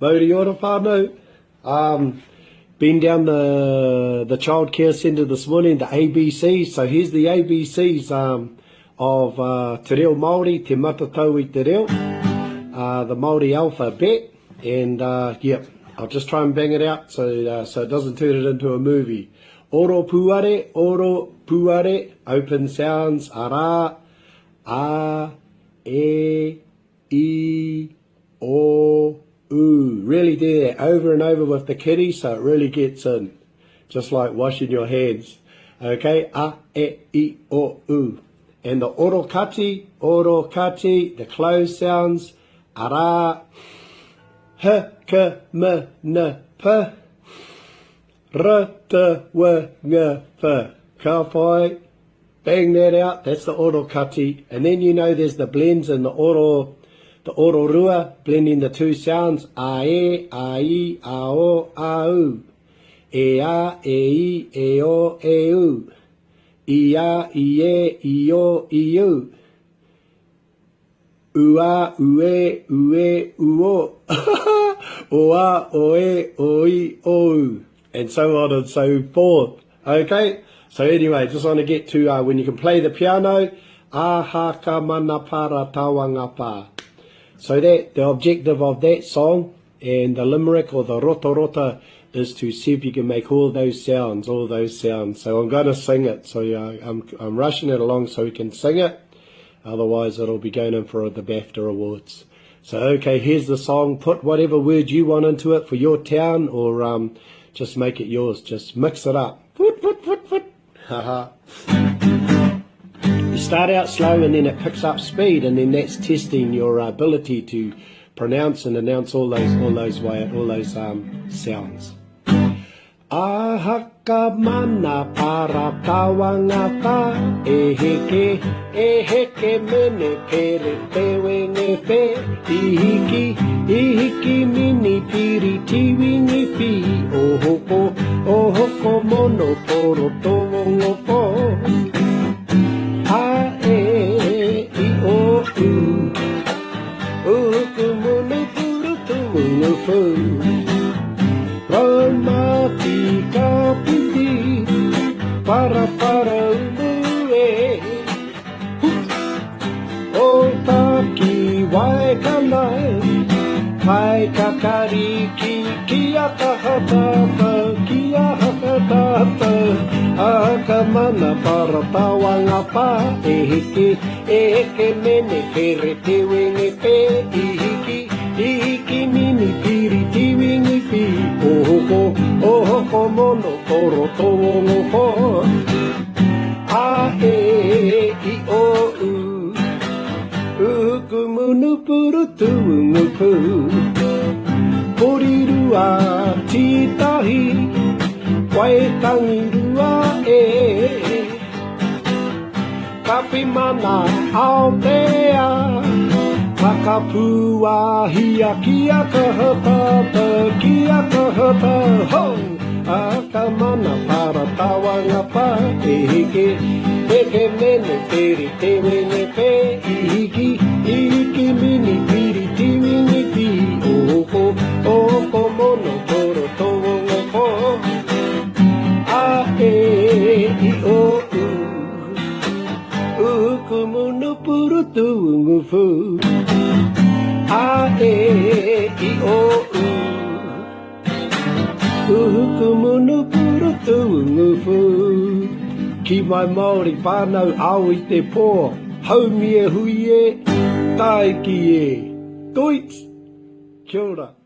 Mauri ora whānau. Um, been down the the childcare centre this morning, the ABCs. So here's the ABCs um, of uh, Te Reo Māori, Te Matatau i Te Reo, uh, the Māori alphabet. And uh, yeah, I'll just try and bang it out so, uh, so it doesn't turn it into a movie. Oro puare, oro puare, open sounds, ara, a, e, i, o, u. Really do that over and over with the kiddie so it really gets in. Just like washing your hands. Okay, a, e, i, o, u. And the orokati, orokati, the closed sounds, ara, h, k, m, n, p, r, t, w, ng, f. Ka whai, bang that out, that's the orokati. And then you know there's the blends and the oro, the ororua, blending the two sounds, a e, a i, a o, a u. E a, e i, e o, e u. I a, i e, i o, i u. U a, u e, u e, u o. O a, o e, o i, o u. And so on and so forth. Okay? So anyway, just want to get to uh, when you can play the piano, a ha ka mana para tawanga pa. So that the objective of that song and the limerick or the rotorota is to see if you can make all those sounds, all those sounds. So I'm going to sing it. So uh, I'm, I'm rushing it along so we can sing it. Otherwise, it'll be going in for the BAFTA awards. So, okay, here's the song. Put whatever word you want into it for your town or um, just make it yours. Just mix it up. Foot, foot, foot, foot. Haha. you start out slow and then it picks up speed and then that's testing your ability to pronounce and announce all those all those way all those um, sounds. Aha mana para tawanga pa e heke e heke mene pere te wenge pe i hiki i hiki mini piri tiwingi pi o hoko o hoko mono poro tongo po a e i o u u ku munu puru tu unu fu Raumati ka piti, para para umu e. O taki wai kanai, kai kakariki kia kaha tātou, kia haka tātou. Aka mana para tawanga pa, e hiki, e heke mene, pere te wenge pe, i hiki, i hiki mini piri tiwingi pi, o hoko, o hoko mono koro tōngo po. A e i o u, u kumunu puru tuungu pu. Porirua titahi, Waitangirua e. Kapi mana Aotea, Whakapuahia kia kaha tātou, kia kaha tātou. Aka mana para tawanga pa, e heke, heke mene peri te wene pe, i hiki, i hiki mini piri tiwingi pi, o hoko, o hoko mono toro tōngo po. A e i o u, u kumunu puru tuungu fu. A e i o u, u kumunu puru tuungu fu. Ki mai Māori whānau ao i te pō, haumi e hui e, taiki e. Toits! Kia ora.